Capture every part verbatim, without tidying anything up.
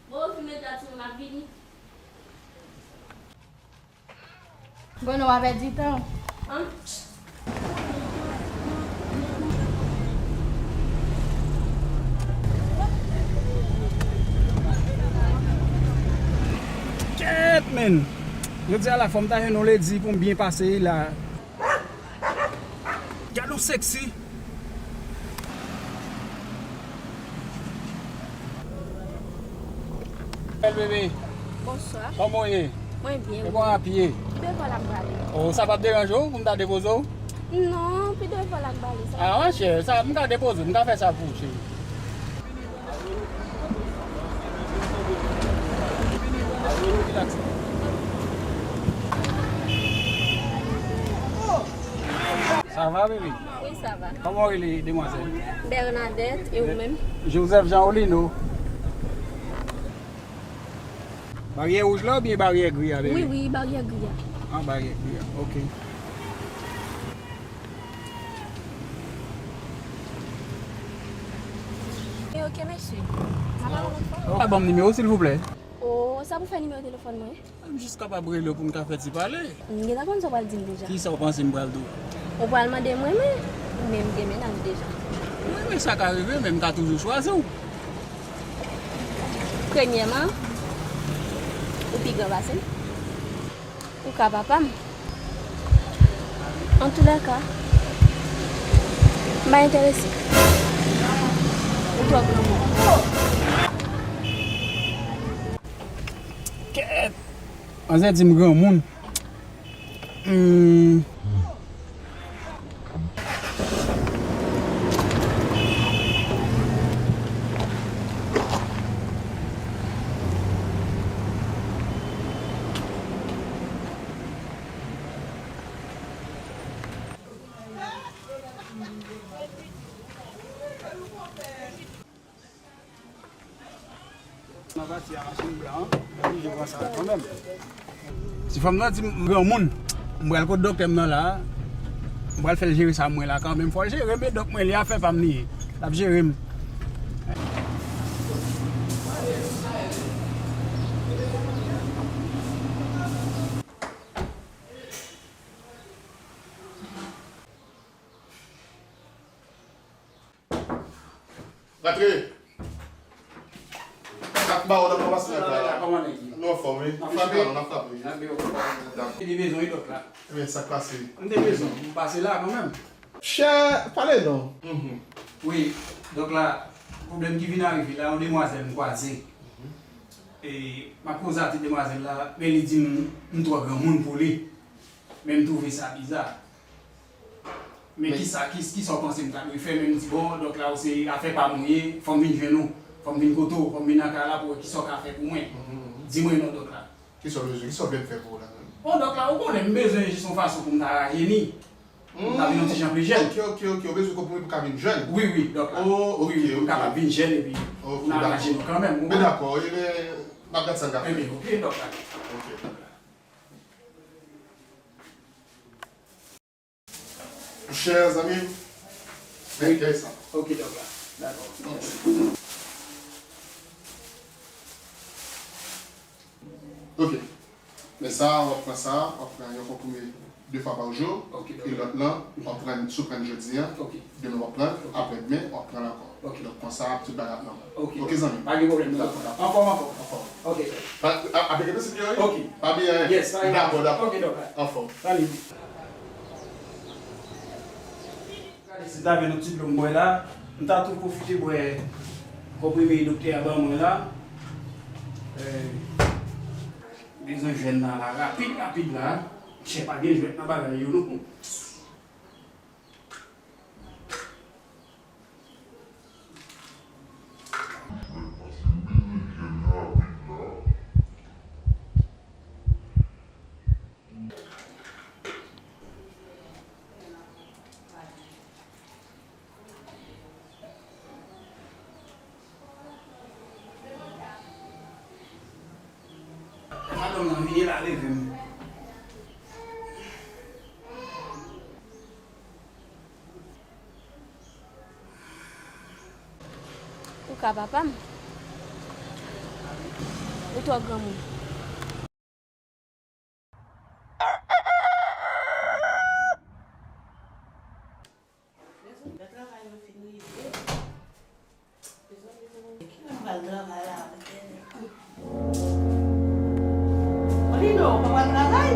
Bon, ou fin met la, timoun, m ap vini. Bon, nou pa pèdi tan. An? Kèt, menn! Jodi a la, fò m ta jwenn yon ledi pou m byen pase la. Gad yon sexy. Bèl bebe. Bonswa. Kòman w ye? Mwen byen, wi. E kòman w ap ye? Pi devan l ap prale. O, sa p ap deranje w pou m ta depoze w? Non, pi devan l ap prale, sa. A, monchè, sa, m ka depoze w, m ka fè sa pou ou, cheri. Sa va, bebe? Wi, sa va. Kòman w rele, demwazèl? Bernadette, e ou menm? Joseph Jean Olino. Baryè wouj la oubyen baryè gri a, bebe? Wi, wi, baryè gri a. An, baryè gri a, ok. E ok, mesye. N ap pale yon lòt fwa. Ou ka ban m nimewo, silvouplè? O, sa pou fè nimewo telefòn mwen? M jis kapab rele w pou m ka fè ti pale. M gentan konn sa w pral di m deja. Kisa w panse m pral di w? Ou pral mande mwen, men, men m gen mennaj deja. Wi, men sa ka rive, men m ka toujou chwazi w. Premyèman, ou pi gran pase m. Ou ka papa m. Antoulèka, m pa enterese. Ou twò granmoun. Kèt! Manzè di m granmoun. Hmm. Nan pati a machin blan an, oblije pran sa kanmenm. Si fanm nan di m granmoun, m pral kot doktè m nan la, m pral fè l jere sa mwen la kanmenm. Fò l jere m, e dòk mwen li, afè pa m li ye. L ap jere m. Rantre. Kat ba w nan pase la. Kòman nèg ye? Nou anfòm, wi. Anfòm, wi. N ap frape. N ap frape. Te gen bezwen, wi, dòk la. Ebyen, sa k pase? M te bezwen, m pase la kanmenm. Chè, pale non. Mhm. Wi, dòk la, pwoblèm ki vin arive la, yon demwazèl m kwaze. Mhm. E, m ap koze a ti demwazèl la, men li di m, m twò granmoun pou li. Men m twouve sa biza. Men kisa, ki, kisa w panse m ta dwe fè? Men m di, bon, dòk la, ou se afè pa m ou ye, fò m vin jwenn ou, fò m vin kote w, fò m vin nan kay la pou wè kisa w ka fè pou mwen. Mhm, mhm. Di mwen non, dòk la. Kisa w bezwen? Kisa w vle m fè pou ou la menm? Bon, dòk la, ou konnen m bezwen jis yon fason pou m ta rajeni. M ta vin yon ti jan pli jèn. Ok, ok, ok. Ou bezwen konprann pou w ka vin jèn? Wi, wi, dòk la. Oh, ok, ok. Wi, wi, pou m kapab vin jèn epi n a rajeni kanmenm, ou konprann? Men dakò, ebyen, n ap gad sa n ka fè. Ebyen, ok, dòk la. Ok. Chè zanmi m, men kèy sa. Ok, dòk la. Dakò. Mèsi. Ok. Men sa, w ap pran sa, w ap pran yon konprime de fwa pa jou. Ok, dòk la. E lòt lan, w ap pran, si w pran jodi a, ok, demen w ap pran, ok, aprèdemen, w ap pran ankò. Ok. Donk, konsa, tout bagay ap nòmal. Ok. Ok, zanmi m? Pa gen pwoblèm, dòk la. Dakò, dakò. Anfòm, anfòm. Ok. Pa, a, apre ke prensip yo, wi? Ok. Pa bliye, yen. Yes, pa gen pwoblèm. Dakò, dakò. Ok, dòk la. Anfòm. Annik. Gade, si ta vin yon ti dlo m bwè la, m ta tou pwofite bwè konprime doktè a ban mwen la. Eh, bezwen jwenn nan la, rapid, rapid la. Chè pa gen jwèt nan bagay yo, non. E la leve m. Ou ka papa m. Ou twò granmoun. Lè travay yo fin rive. Kilè m pral travay la? Olino, ou pa pral travay?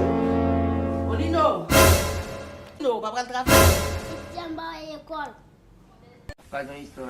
Olino. Olino, ou pa pral travay? Sisyen m pa lekòl. Pa gen istwa.